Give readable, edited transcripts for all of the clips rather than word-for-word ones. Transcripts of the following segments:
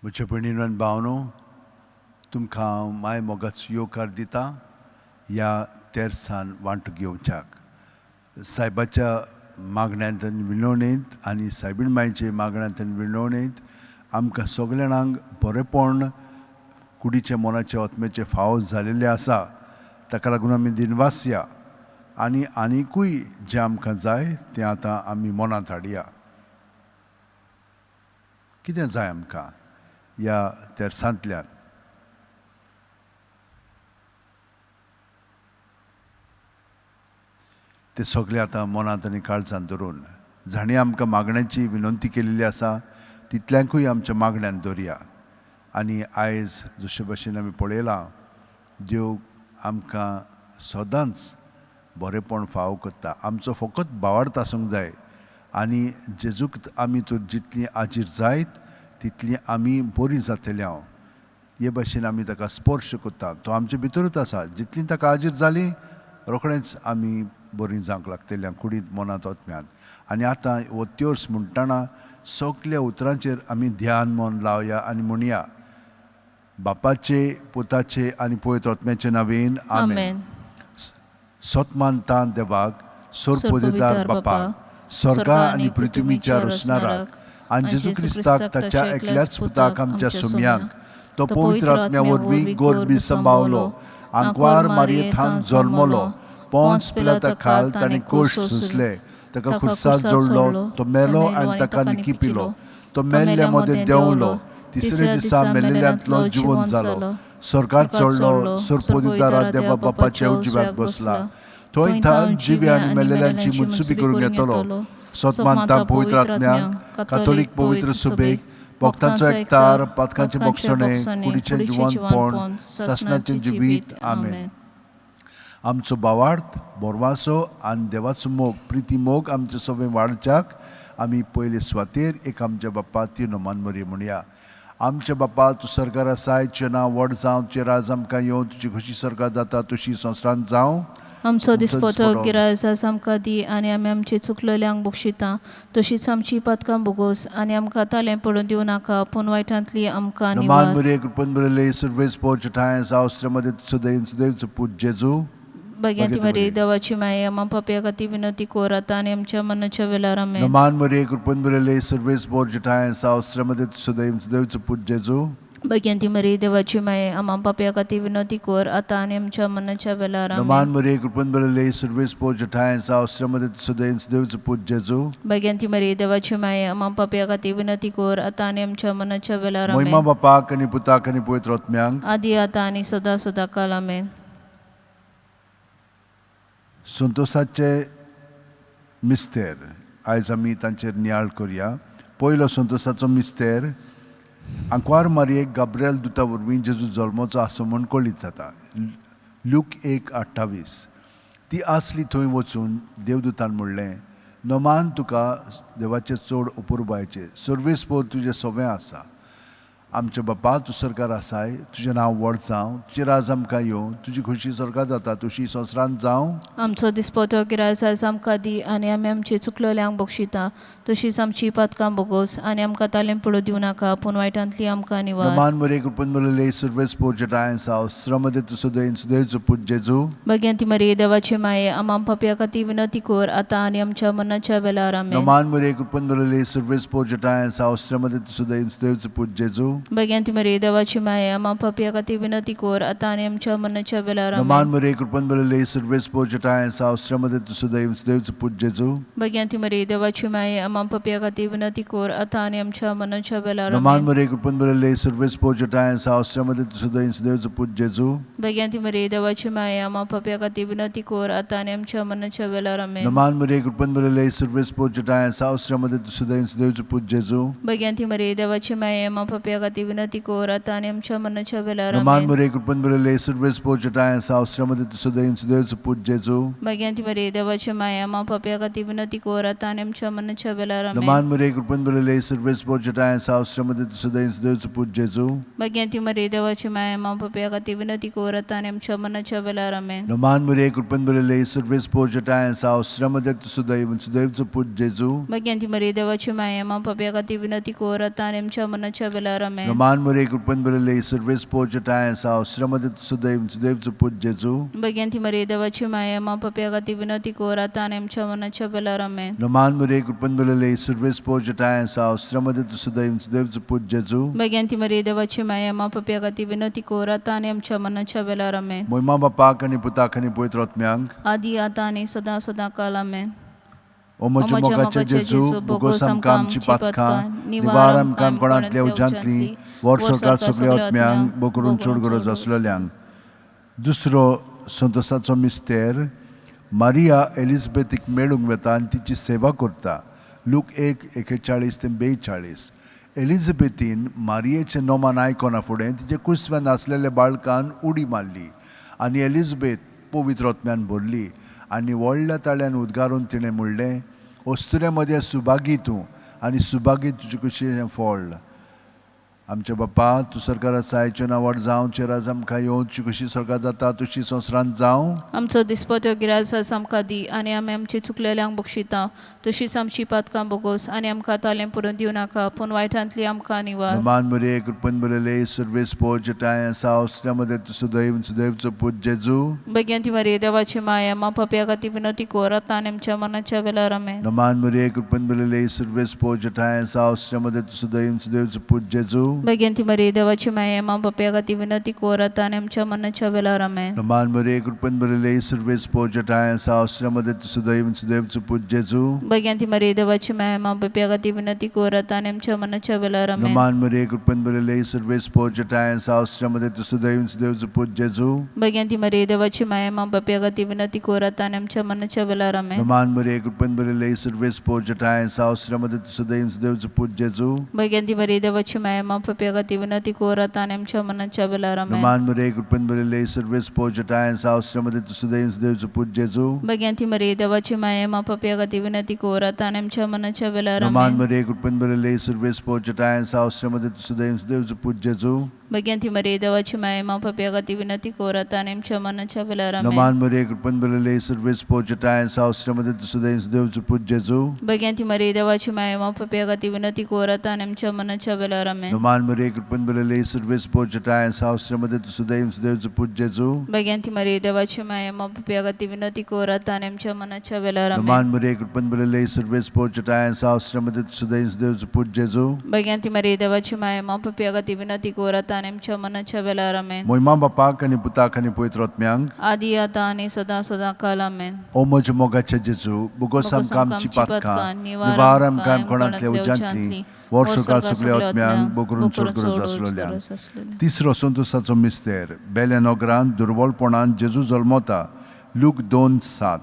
म्हज्या भयणीनो आनी भावनो, तुमकां हांव माय मोगाचो येवकार दिता ह्या तेर्सान वांटो घेवच्याक. सायबाच्या मागण्यांत आनी विनवणेंत आनी सायबीण मायचे मागण्यांत आनी विनवणेंत आमकां सगल्या जाणांक बरेंपण कुडीचें मनाचें आत्म्याचें फावो जालेलें आसा. ताका लागून आमी दिनवासया आनी आनिकूय जें आमकां जाय तें आतां आमी मनांत हाडया. कितें जाय आमकां ह्या तेर्सांतल्यान? ते सगळे आतां मनांत आनी काळजांत धरून जांणी आमकां मागण्याची विनंती केल्ली आसा तितल्यांकूय आमच्या मागण्यान दवरया. आनी आयज जशे भशेन आमी पळयलां, देव आमकां सदांच बरेंपण फावो करता. आमचो फकत भावार्थ आसूंक जाय आनी जेजूक आमी तर जितली आजीर जायत तितली आमी बरी जातली. हांव हे भशेन आमी ताका स्पर्श करता, तो आमचे भितरूच आसा. जितली ताका आजीर जाली रोखडेंच आमी बरीं जावंक लागतलीं कुडींत मनांत आत्म्यांत. आनी आतां हो त्योर्स म्हणटना सगल्या उतरांचेर आमी ध्यान मन लावया आनी म्हणया, बापाचे पुताचे आनी पवित्र आत्म्याचे नांवेन आमेन. सत मानता देवाक, सोरपोदेदार बापाक, स्वर्गा आनी पृथ्वीच्या रचणाराक आनी जेजू क्रिस्ताक ताच्या एकल्याच पुताक आमच्या सुम्यांक, तो पवित्र आत्म्या वरवीं गोरबी संभावलो, आंकवार मारयेथान जल्मलो, पोंच पिलाता खाल ताणें कोश सोंसले, ताका खुर्साक जोडलो, तो मेलो आनी ताका निकी पिलो, तो मेल्ल्या मदें देंवलो, तिसऱ्या दिसा मेल्ल्यांतलो जिवन जालो, स्वर्गार चडलो, सोरपोदिदारा देवा बापाच्या उजव्याक बसला, थंय थावन जिव्या आनी मेल्ल्यांची मुत्सुबी करूंक येतलो. सत मानता पवित्र आत्म्याक, कातोलीक पवित्र सुबेक, भक्तांचो एकतार, पातकांचें बोगसणें, कुडीचें जिवनपण, सासणाचें जिवीत. आमेन. आमचो भावार्थ बोरवासो आनी देवाचो मोग, प्रिती मोग आमचे सगळें वाडच्याक आमी पयले सुवातेर एक आमच्या बाप्पा ती नमान मरी म्हणया. आमच्या बापा, तूं सरकार आसाय, तुजें नांव व्हड जावं, तुजें राज आमकां येवं, तुजी खोशी सरकार जाता तशी संवसारांत जावं. आमचो दिसपटो गिरायस आज आमकां दी आनी आमी आमची चुकलेल्यांक बक्षिता तशीच आमची पातकां भोगोस आनी आमकां तालें पडून दिवं नाका, पूण वायटांतली आमकां नमान निवार. मरिये, कृपेन भरिल्ले, सर्वेस पोर ठांय आसा, सुदैव सुदैवचो पूत जेजू. भाग्यांती मरिये, देवाची माया, आमा पापया खातीर विनंती कोर आतां आनी आमच्या मरणाच्या वेळार. आमेन. नमान मरिये, कृपेन भरिल्ले, सर्वेस पोर ठांय आसा, सुदैव सुदैवचो पूत जेजू. भाग्यांती मरिये, देवाची माया, आमा पापया खातीर विनंती कोर आतां आनी आमच्या मरणाच्या वेळार. नमान आमेन. मरिये, कृपेन भरिल्ले, सर्वेस पोर ठांय आसा, सुदैव सुदैवचो पूत जेजू. भाग्यांती मरिये, देवाची माया, आमा पापया खातीर विनंती कोर आतां आनी आमच्या मरणाच्या वेळार. महिमा आमेन. बापाक आनी पुताक आनी पवित्र आत्म्यांक, आदी आतां आनी सदां सदां काल. आमेन. संतोषाचे मिस्तेर आयज आमी तांचेर नियाळ करया. पयलो संतोषाचो मिस्तेर, आंकवार मारयेक गाब्रियल दुता वरवीं जेजू जल्मोचो आसा म्हूण कळीत जाता. लूक 1:28. ती आसली थंय वचून देवदूतान म्हणलें, नमान तुका देवाचें चड अपुरबायचें, सर्वेस पोर तुजें सवें आसा. आमच्या बापा, तूं सरकार आसाय, तुजें नांव व्हड जावं, तुजें राज आमकां येवं, तुजी खोशी सरकार जाता तशी संवसारांत जावं. आमचो दिसपटो गिरायस आज आमकां दी आनी आमी आमची चुकलेल्यांक बक्षिता तशीच आमची पातकां भोगोस आनी आमकां तालें पडूं दिवं नाका, पूण वायटांतली आमकां निवार. नमान मरिये, कृपेन भरिल्ले, सर्वेस पोर ठांय आसा, श्रमदे तूं सुदैव सुदैवचो पूत जेजू. भाग्यांती मरिये, देवाची माये, आमा पापया खातीर विनंती कोर आतां आनी आमच्या मरणाच्या वेळार. आमेन. नमान मरिये, कृपेन भरिल्ले, सर्वेस पोर ठांय आसा, श्रमदे तूं सुदैव सुदैवचो पूत जेजू. भाग्यांती मरिये, देवाची माये, आमा पापया खातीर विनंती कोर आतां आनी आमच्या मरणाच्या वेळार. नमान आमेन. मरिये, कृपेन भरिल्ले, सर्वेस पोर ठांय आसा, श्रमदे तूं सुदैव सुदैवचो पूत जेजू. भाग्यांती मरिये, देवाची माये, आमा पापया खातीर विनंती कोर आतां आनी आमच्या मरणाच्या वेळार. नमान आमेन. मरिये, कृपेन भरिल्ले, सर्वेस पोर ठांय आसा, श्रमदे तूं सुदैव सुदैवचो पूत जेजू. भाग्यांती मरिये, देवाची माये, आमा पापया खातीर विनंती कोर आतां आनी आमच्या मरणाच्या वेळार. आमेन. नमान मरिये, कृपेन भरिल्ले, सर्वेस पोर ठांय आसा, श्रमदे तूं सुदैव सुदैवचो पूत जेजू. भाग्यांती मरिये, देवाची माये, आमा पापया खातीर विनंती कोर आतां आनी आमच्या मरणाच्या वेळार. नमान आमेन. मरिये, कृपेन भरिल्ले, सर्वेस पोर ठांय आसा, श्रमदे तूं सुदैव सुदैवचो पूत जेजू. भाग्यांती मरिये, देवाची माये, आमा पापया खातीर विनंती कोर आतां आनी आमच्या मरणाच्या वेळार. आमेन. नमान मरिये, कृपेन भरिल्ले, सर्वेस पोर ठांय आसा, श्रमदे तूं सुदैव सुदैवचो पूत जेजू. भाग्यांती मरिये, देवाची माये, आमा पापया खातीर विनंती कोर आतां आनी आमच्या मरणाच्या वेळार. आमेन. नमान मरिये, कृपेन भरिल्ले, सर्वेस पोर ठांय आसा, श्रमदे तूं सुदैव सुदैवचो पूत जेजू. भाग्यांती मरिये, देवाची माये, आमा पापया खातीर विनंती कोर आतां आनी आमच्या मरणाच्या वेळार. आमेन. आमेन. नमान मरे कृपेन भरिल्ले सर्वेस्पोर ठांय आसा श्रमदे सुदैव सुदैवचो पूत जेजू. भगिनी मरिये देवाची माया मा पापया खातीर विनवती कर आतां आनी आमच्या मरणाच्या वेळार. आमेन. नमान मरे कृपेन भरिल्ले सर्वेस्पोर ठांय आसा श्रमदे सुदैव सुदैवचो पूत जेजू. भगिनी मरिये देवाची माया मा पापया खातीर विनवती कर आतां आनी आमच्या मरणाच्या वेळार. आमेन. मोहिमा बापाक आनी पुताक आनी पवित्र आत्म्यांक. आदी आतां आनी सदां सदां काल. आमेन. ओ म्हज्या मोगाचे जेजू, बोगोस आमकां आमची पातकां, निवार आमकां कोणांतल्या उज्यांतली, वर सरकार सगळ्या आत्म्यांक, बोकरून चड गरज आसलेल्यांक. दुसरो संतोसाचो मिस्तेर, मारिया एलिझाबेथीक मेळूंक वता आनी तिची सेवा करता. लूक 1:41 ते 42. एलिझाबेथीन मारियेचें नोमान आयकना फुडें तिचे कुसव्यान आसलेल्या बाळकान उडी मारली आनी एलिझाबेथ पवित्र आत्म्यान भरली आनी व्हडल्या ताळ्यान उद्गारून तिणें म्हणलें, अस्तुऱ्या मदें सुभागी तूं आनी सुभागी तुजे कुशीचें फळ. आमच्या बापा, तूं सरकारा सायचें नांवार जावं, चेराज आमकां येवची, कशी सरकार जाता तुशी संवसारांत जावं. आमचो दिसपत्यो गिराज आमकां दी आनी आमी आमची चुकलेल्यांक बक्षिता तशीच आमची पातकां बोगोस आनी आमकां तालें पुरून दिवं नाका, पूण वायटांतली आमकां निवार. नमान मरे कृपन बरले सर्वेस पोज ठांय आसा मध्ये तूं सुदैव सुदैवचो पूत जेजू. भगिनी मरिये देवाची माया मा पापया खातीर विनवती कर आतां आनी आमच्या मरणाच्या वेळार. आमेन. नमान मरे कृपन बरले सर्वेस पोज ठांय आसा मध्ये तूं सुदैव सुदैवचो पूत जेजू. भगिनी मरिये देवाची माया मा पापया खातीर विनवती कर आतां आनी आमच्या मरणाच्या वेळार. आमेन. नमान मरे कृपन बरले सर्वेस पोज ठांय आसा मध्ये तूं सुदैव सुदैवचो पूत जेजू. भगिनी मरिये देवाची माया मा पापया खातीर विनवती कर आतां आनी आमच्या मरणाच्या वेळार. आमेन. नमान मरे कृपन बरले सर्वेस पोज ठांय आसा मध्ये तूं सुदैव सुदैवचो पूत जेजू. भगिनी मरिये देवाची माया मा पापया खातीर विनवती कर आतां आनी आमच्या मरणाच्या वेळार. आमेन. नमान मरे कृपन बरले सर्वेस पोज ठांय आसा मध्ये तूं सुदैव सुदैवचो पूत जेजू. भगिनी मरिये देवाची माया मा पापया खातीर विनवती कर आतां आनी आमच्या मरणाच्या वेळार. आमेन. नमान मरे कृपन बरले सर्वेस पोज ठांय आसा मध्ये तूं सुदैव सुदैवचो पूत जेजू. भगिनी मरिये देवाची माया मा पापया खातीर विनवती कर आतां आनी आमच्या मरणाच्या वेळार. नमान आमेन. मरे कृपन बरले सर्वेस पोज ठांय आसा मध्ये तूं सुदैव सुदैवचो पूत जेजू. भगिनी मरिये देवाची माया मा पापया खातीर विनवती कर आतां आनी आमच्या मरणाच्या वेळार. आमेन. नमान मरे कृपन बरले सर्वेस पोज ठांय आसा मध्ये तूं सुदैव सुदैवचो पूत जेजू. भगिनी मरिये देवाची माया मा पापया खातीर विनवती कर आतां आनी आमच्या मरणाच्या वेळार. आमेन. नमान मरे कृपन बरले सर्वेस पोज ठांय आसा मध्ये तूं सुदैव सुदैवचो पूत जेजू. भगिनी मरिये देवाची माया मा पापया खातीर विनवती कर आतां आनी आमच्या मरणाच्या वेळार. आमेन. नमान मरे कृपन बरले सर्वेस पोज ठांय आसा मध्ये तूं सुदैव सुदैवचो पूत जेजू. भगिनी मरिये देवाची माया मा पापया खातीर विनवती कर आतां आनी आमच्या मरणाच्या वेळार. आमेन. मोहिमा बापाक आनी पुताक आनी पवित्र आत्म्यांक. आदी आतां आनी सदां सदां काल. आमेन. ओ म्हज्या मोगाचे जेजू, बोगोस आमकां आमची पातकां, निवार आमकां कोणांतल्या उज्यांतली, वर सरकार सगळ्या आत्म्यांक, बोकरून चड गरज आसलेल्यांक. तिसरो संतोसाचो मिस्तेर, बेल्या नगरांत दुर्बलपणान जेजू जल्मता. लूक 2:7.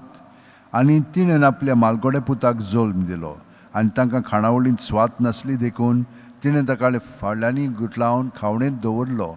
आनी तिणें आपल्या मालगोड्या पुताक जल्म दिलो आनी तांकां खाणावळींत स्वाद नासली देखून तिणें ताका फाळ्यांनी गुटलावन खावणेंत दवरलो.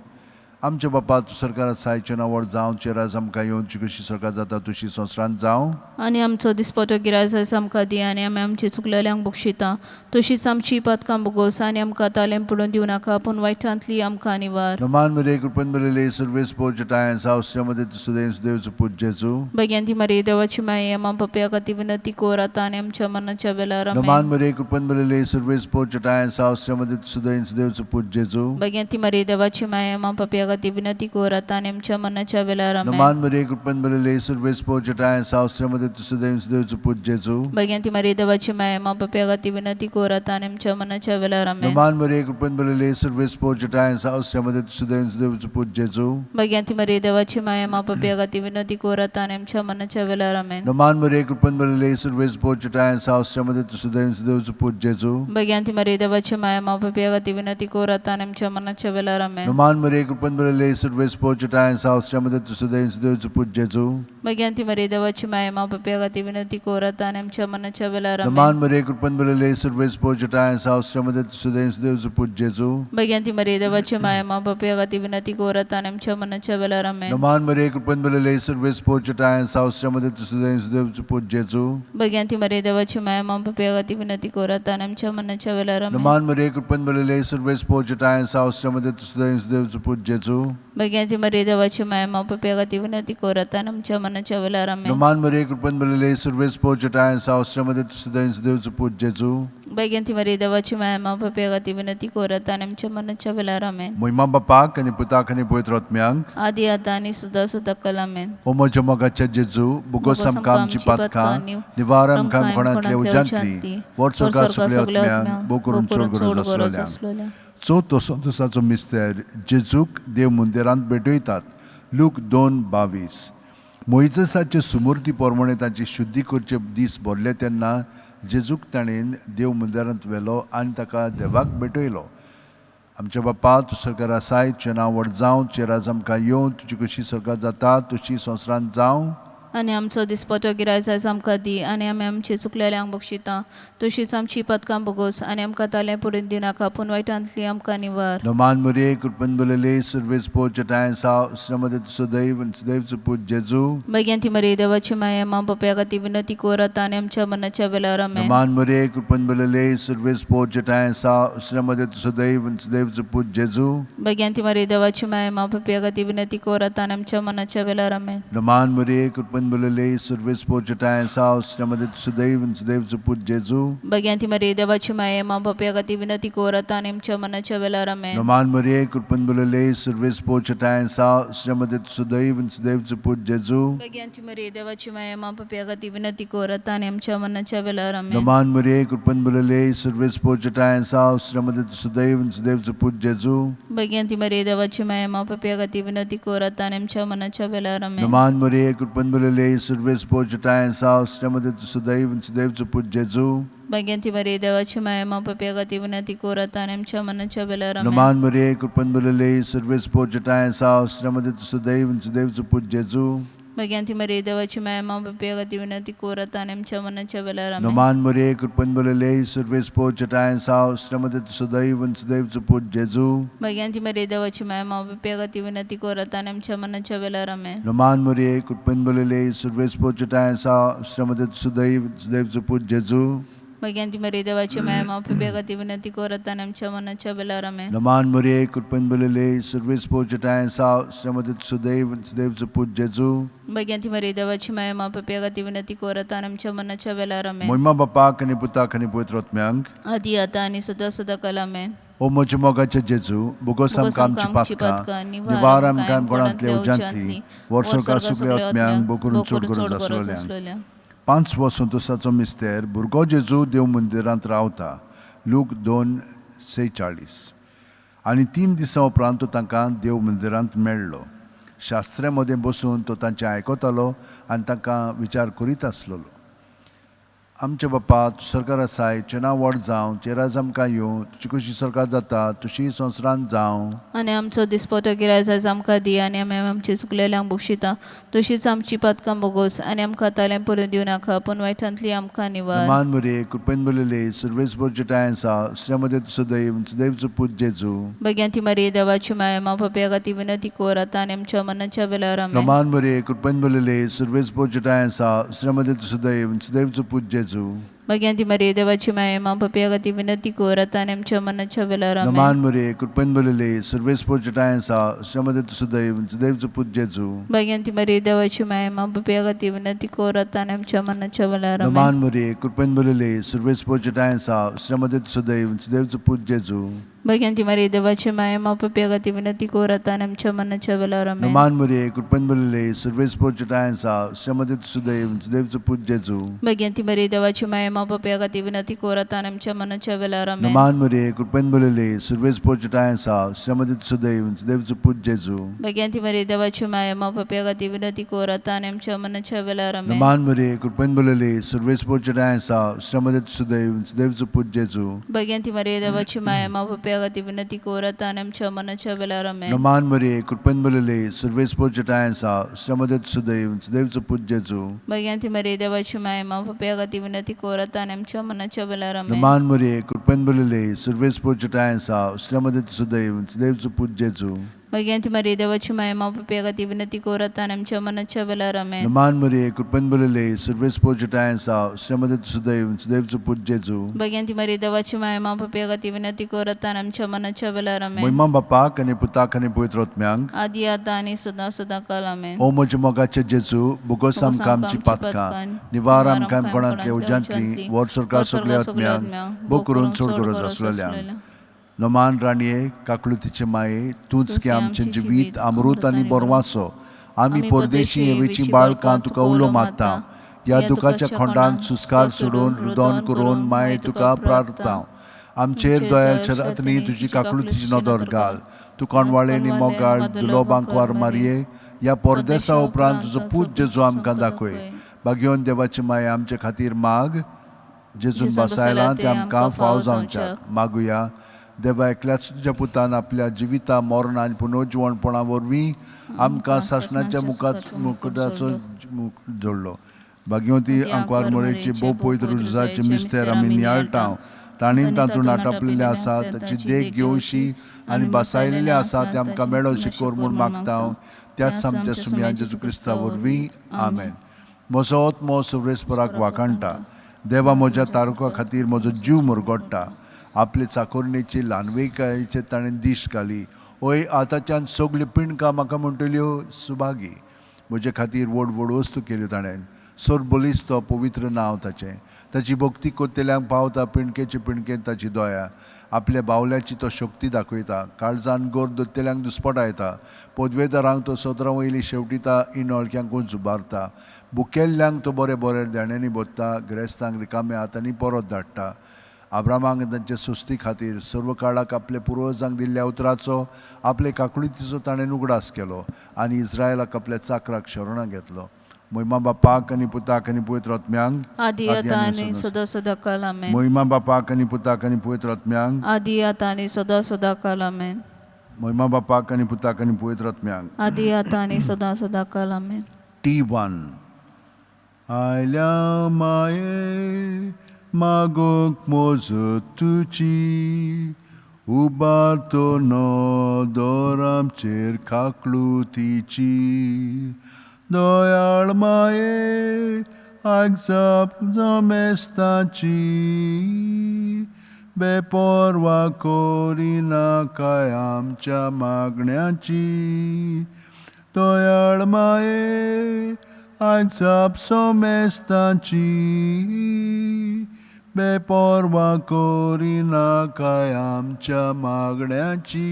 आमच्या बापा, तूं सरकारात सायचें नांवार जावं, चेराज आमकां येवची, कशी सरकार जाता तुशी संवसारांत जावं. आनी आमचो दिसपटो गिराज आमकां दी आनी आमी आमची चुकलेल्यांक बक्षिता तशीच आमची पातकां बोगोस आनी आमकां तालें पडून दिवं नाका, पूण वायटांतली आमकां निवार. नमान मरे कृपेन भरिल्ले सर्वेस पोज ठांय आसा मध्ये तूं सुदैव सुदैवचो पूत जेजू. भगिनी मरिये देवाची माया मा पापया खातीर विनवती कर आतां आनी आमच्या मरणाच्या वेळार. नमान आमेन. मरे कृपेन भरिल्ले सर्वेस पोज ठांय आसा मध्ये तूं सुदैव सुदैवचो पूत जेजू. भगिनी मरिये देवाची माया मा पापया खातीर विनवती कर आतां आनी आमच्या मरणाच्या वेळार. आमेन. नमान मरे कृपेन भरिल्ले सर्वेस पोज ठांय आसा मध्ये तूं सुदैव सुदैवचो पूत जेजू. भगिनी मरिये देवाची माया मा पापया खातीर विनवती कर आतां आनी आमच्या मरणाच्या वेळार. आमेन. नमान मरे कृपेन भरिल्ले सर्वेस पोज ठांय आसा मध्ये तूं सुदैव सुदैवचो पूत जेजू. भगिनी मरिये देवाची माया मा पापया खातीर विनवती कर आतां आनी आमच्या मरणाच्या वेळार. आमेन. नमान मरे कृपेन भरिल्ले सर्वेस पोज ठांय आसा मध्ये तूं सुदैव सुदैवचो पूत जेजू. भगिनी मरिये देवाची माया मा पापया खातीर विनवती कर आतां आनी आमच्या मरणाच्या वेळार. आमेन. नमान मरे कृपेन भरिल्ले सर्वेस पोज ठांय आसा मध्ये तूं सुदैव सुदैवचो पूत जेजू. भगिनी मरिये देवाची माया मा पापया खातीर विनवती कर आतां आनी आमच्या मरणाच्या वेळार. आमेन. नमान मरे कृपेन भरिल्ले सर्वेस पोज ठांय आसा मध्ये तूं सुदैव सुदैवचो पूत जेजू. भगिनी मरिये देवाची माया मा पापया खातीर विनवती कर आतां आनी आमच्या मरणाच्या वेळार. आमेन. नमान मरे कृपेन भरिल्ले सर्वेस पोज ठांय आसा मध्ये तूं सुदैव सुदैवचो पूत जेजू. भगिनी मरिये देवाची माया मा पापया खातीर विनवती कर आतां आनी आमच्या मरणाच्या वेळार. आमेन. नमान मरे कृपेन भरिल्ले सर्वेस पोज ठांय आसा मध्ये तूं सुदैव सुदैवचो पूत जेजू. जेजू. भगिनी मरिये देवाची माया मा पप्या खातीर विनंती कर आता आनी आमच्या मनाच्या वेळार. आमेन. नोमान मरिये, कृपेन भरलेले, सुर्वेस पोचटाय सावस्त्रामध्ये सुदैव सुदैवचो पूत जेजू. भगिनी मरिये देवाची माया मा पप्या खातीर विनंती कर आता आनी आमच्या मनाच्या वेळार. आमेन. मोहिमा बापाक आनी पुताक आनी पवित्र आत्म्यांक. आदी आता आनी सुद्दां सुद्दां कल. आमेन. ओ म्हज्या मोगाच्या जेजू, बोगोस आमकां आमची पातकां, निवार आमकां कोणांतल्या उज्यांतली, वर स्वर्गा सगल्या आत्म्यांक, भोव करून चड गरज आसलेल्यांक. चवथो संतोसाचो मिस्तेर, जेजूक देव मंदिरांत भेटयतात. लूक 2:22. मोयजेसाचे सुमूर्ती प्रमाणे तांची शुद्धी करचे दीस भरले तेन्ना जेजूक ताणें देव मंदिरांत व्हेलो आनी ताका देवाक भेटयलो. आमच्या बापा, तूं सरकार आसाय, तुजें नांव व्हड जावं, तुजें राज आमकां येवं, तुजी कशी सरकार जाता तशी संवसारांत जावं. आनी आमचो दिसपटो गिरायस आयज आमकां दी आनी आमी आमचे चुकलेल्यांक बक्षिता तशीच आमची पदकां बगोस आनी आमकां तालें पडून दिनाका पूण वायटांतली आमकां निवार. नोमान मुरे, कृपन बलेले, सुर्वेस पो चटाय साव श्रमदे सुदैव सुदैव पूत जेजू. भगिनी मरिये देवाची माया मा पप्या खातीर विनंती कर आता आनी आमच्या मनाच्या वेळार. आमेन. नोमान मुरे, कृपन बलेले, सुर्वेस पो चटाय साव श्रमदे सुदैव सुदैव पूत जेजू. भगिनी मरिये देवाची माया मा पप्या खातीर विनंती कर आता आनी आमच्या मनाच्या वेळार. आमेन. नोमान मुरे, कृपन बलेले, सुर्वेस पो चटाय साव श्रमदे सुदैव सुदैव पूत जेजू. भगिनी मरिये देवाची माया मा पप्या खातीर विनंती कर आता आनी आमच्या मनाच्या वेळार. आमेन. नोमान मुरे, कृपन बलेले, सुर्वेस पो चटाय साव श्रमदे सुदैव सुदैव पूत जेजू. भगिनी मरिये देवाची माया मा पप्या खातीर विनंती कर आता आनी आमच्या मनाच्या वेळार. आमेन. नोमान मुरे, कृपन बलेले, सुर्वेस पो चटाय साव श्रमदे सुदैव सुदैव पूत जेजू. भगिनी मरिये देवाची माया मा पप्या खातीर विनंती कर आता आनी आमच्या मनाच्या वेळार. आमेन. नोमान मुरे, कृपन बलेले, सुर्वेस पो चटाय साव श्रमदे सुदैव सुदैव पूत जेजू. भगिनी मरिये देवाची माया मा पप्या खातीर विनंती कर आता आनी आमच्या मनाच्या वेळार. आमेन. नोमान मुरे, कृपन बलेले, सुर्वेस पो चटाय साव श्रमदे सुदैव सुदैव पूत जेजू. भगिनी मरिये देवाची माया मा पप्या खातीर विनंती कर आता आनी आमच्या मनाच्या वेळार. आमेन. नोमान मुरे, कृपन बलेले, सुर्वेस पो चटाय साव श्रमदे सुदैव सुदैव पूत जेजू. भगिनी मरिये देवाची माया मा पप्या खातीर विनंती कर आता आनी आमच्या मनाच्या वेळार. आमेन. नोमान मुरे, कृपन बलेले, सुर्वेस पो चटाय साव श्रमदे सुदैव सुदैव पूत जेजू. भगिनी मरिये देवाची माया मा पप्या खातीर विनंती कर आता आनी आमच्या मनाच्या वेळार. आमेन. नोमान मुरे, कृपन बलेले, सुर्वेस पो चटाय साव श्रमदे सुदैव सुदैव पूत जेजू. भगिनी मरिये देवाची माया मा पप्या खातीर विनंती कर आता आनी आमच्या मनाच्या वेळार. आमेन. मोहिमा बापाक आनी पुताक आनी पवित्र आत्म्यांक. आदी आता आनी सदां सदां कल. आमेन. ओ म्हज्या मोगाचे जेजू, बोगोस आमकां आमची पातकां, निवार आमकां कोणांतल्या उज्यांतली, वर स्वर्गार सगल्या आत्म्यांक, भोव करून चड गरज आसलेल्यांक. पांचवो संतोसाचो मिस्तेर, भुरगो जेजू देव मंदिरांत रावता. लूक 2:46. आनी 3 दिसां उपरांत तो तांकां देव मंदिरांत मेळ्ळो. शास्त्र्या मदें बसून तो तांचें आयकतालो आनी तांकां विचार करीत आसलेलो. आमच्या बापा, तूं सरकार आसाय, तुजें नांव व्हड जावं, तुजें राज आमकां येवं, तुजी कशी सरकार जाता तशी संवसारांत जावं. आनी आमचो दिसपटो गिरायस आयज आमकां दी आनी आमी आमचे चुकलेल्यांक बक्षिता तशीच आमची पातकां बोगोस आनी आमकां तालें पडून दिवं नाका पूण वायटांतली आमकां निवार. नमान मुरे, कृपेन बलेले, सुर्वेस बोर्जटाय आसा, श्रमदे सुदैव सुदैवचो पूत जेजू. भगिनी मरिये देवाची माया मा पप्या खातीर विनंती कर आता आनी आमच्या मनाच्या वेळार. आमेन. नमान मुरे, कृपेन बलेले, सुर्वेस बोर्जटाय आसा, श्रमदे सुदैव सुदैवचो पूत जेजू. भगिनी मरिये देवाची माया मा पप्या खातीर विनंती कर आता आनी आमच्या मनाच्या वेळार. आमेन. नमान मुरे, कृपेन बलेले, सुर्वेस बोर्जटाय आसा, श्रमदे सुदैव सुदैवचो पूत जेजू. भगिनी मरिये देवाची माया मा पप्या खातीर विनंती कर आता आनी आमच्या मनाच्या वेळार. आमेन. नमान मुरे, कृपेन बलेले, सुर्वेस बोर्जटाय आसा, श्रमदे सुदैव सुदैवचो पूत जेजू. भगिनी मरिये देवाची माया मा पप्या खातीर विनंती कर आता आनी आमच्या मनाच्या वेळार. आमेन. नमान मुरे, कृपेन बलेले, सुर्वेस बोर्जटाय आसा, श्रमदे सुदैव सुदैवचो पूत जेजू. भगिनी मरिये देवाची माया मा पप्या खातीर विनंती कर आता आनी आमच्या मनाच्या वेळार. आमेन. नमान मुरे, कृपेन बलेले, सुर्वेस बोर्जटाय आसा, श्रमदे सुदैव सुदैवचो पूत जेजू. भगिनी मरिये देवाची माया मा पप्या खातीर विनंती कर आता आनी आमच्या मनाच्या वेळार. आमेन. नमान मुरे, कृपेन बलेले, सुर्वेस बोर्जटाय आसा, श्रमदे सुदैव सुदैवचो पूत जेजू. भगिनी मरिये देवाची माया मा पप्या खातीर विनंती कर आता आनी आमच्या मनाच्या वेळार. आमेन. नमान मुरे, कृपेन बलेले, सुर्वेस बोर्जटाय आसा, श्रमदे सुदैव सुदैवचो पूत जेजू. भगिनी मरिये देवाची माया मा पप्या खातीर विनंती कर आता आनी आमच्या मनाच्या वेळार. आमेन. नमान मुरे, कृपेन बलेले, सुर्वेस बोर्जटाय आसा, श्रमदे सुदैव सुदैवचो पूत जेजू. भग्यांती मरिये देवाची माय मा पापया खातीर विनंती कर आतां आनी आमच्या मनाच्या वेळार. आमेन. नमान मरिये, कृपेन भरिल्ले, सर्वेस्पोर जटाय आसा, श्रीमती सुदैव सुदैवचो पूत जेजू. भग्यांती मरिये देवाची माय मा पापया खातीर विनंती कर आतां आनी आमच्या मनाच्या वेळार. आमेन. महिमा बापाक आनी पुताक आनी पवित्र आत्म्यांक. आदी आतां आनी सदां सदां काल. आमेन. ओ म्हज्या मोगाचे जेजू, बोगोस आमकां आमची पातकां, निवार आमकां कोणांतल्या उज्यांतली, वर सरकार सगल्या आत्म्यांक, भोग करून चड गरज आसलेल्यांक. नमान राणये, काकळुतीचे माये, तूंच की आमचें जिवीत अमृत आनी बरवासो. आमी परदेशी हेवेची बाळकां तुका उलो मारता. ह्या दुखाच्या खोंडांत सुस्कार सोडून रुदन करून माये तुका प्रार्थता. आमचेर दयाळ रातनी तुजी काकळुतीची नदर घाल. तूं कोणवाळे आनी मोगाळ दुलोबांकवार मारये, ह्या परदेसा उपरांत तुजो पूत जेजू आमकां दाखय. बागेवन देवाची माया आमचे खातीर माग, जेजून बसायला ते आमकां फाव जावच्याक. मागुया. देवा, एकल्याच तुज्या पुतान आपल्या जिविता, मरण आनी पुनर्जिवणपणा वरवीं आमकां सासणाच्या मुखार मुकुटाचो जोडलो. भाग्यवती आंकवार मोरेची भोव पवित्र रुजाचे मिस्तेर आमी नियाळटा. तांणी तातूंत आटापलेले आसा ताची देख घेवशी आनी बसायलेले आसा ते आमकां मेळो शिकोर म्हूण मागता, त्याच आमच्या सुमया जेजू क्रिस्ता वरवीं. आमेन. म्हजो आत्मो सुरेस्पराक वाखाणटा. देवा म्हज्या तारुका खातीर म्हजो जीव मुरगोडटा. आपले चाकोरणेची ल्हानवेकायेचे ताणें दिश्ट घाली. ओय, आतांच्यान सगल्यो पिंडकां म्हाका म्हणटल्यो सुभागी. म्हजे खातीर व्हड व्हड वस्तू केल्यो ताणें. सर बलिस्त तो पवित्र नांव ताचें. ताची भक्ती कोत्तेल्यांक पावता पिंडकेचे पिंडकेंत ताची दया. आपल्या बावल्याची तो शक्ती दाखयता. काळजान गोर दोत्तेल्यांक दुस्पटायता. पदवेदारांक तो सदरां वयली शेवटिता, इनोळक्यांकूच उबारता. बुकेल्ल्यांक तो बरे बरे देण्यांनी भरता, गिरेस्तांक रिकाम्या हातांनी परत धाडटा. आब्रामाक तांचे सुस्ती खातीर सर्व काळाक आपल्या पुर्वजांक दिल्ल्या उतराचो, आपले काकुळतीचो ताणें उगडास केलो आनी इस्रायलाक आपल्या चाकराक शरणां घेतलो. महिमा बापाक आनी पुताक आनी पवित्र आत्म्यांक. आदी आतां आनी सदां सदां काल. आमेन. महिमा बापाक आनी पुताक आनी पवित्र आत्म्यांक. आदी आतां आनी सदां सदां काल. आमेन. महिमा बापाक आनी पुताक आनी पवित्र आत्म्यांक. आदी आतां आनी सदां सदां काल. आमेन. T1. आयल्या माये मागूंक मजत तुजी, उबारतो नदर आमचेर काकळुतीची. दयाळ माये आयक जाप जमेस्ताची, बेपर्वा करिनाकाय आमच्या मागण्याची. दयाळ माये आयक जाप सोमेस्ताची, बेपर्वा करिनाकाय आमच्या मागण्याची.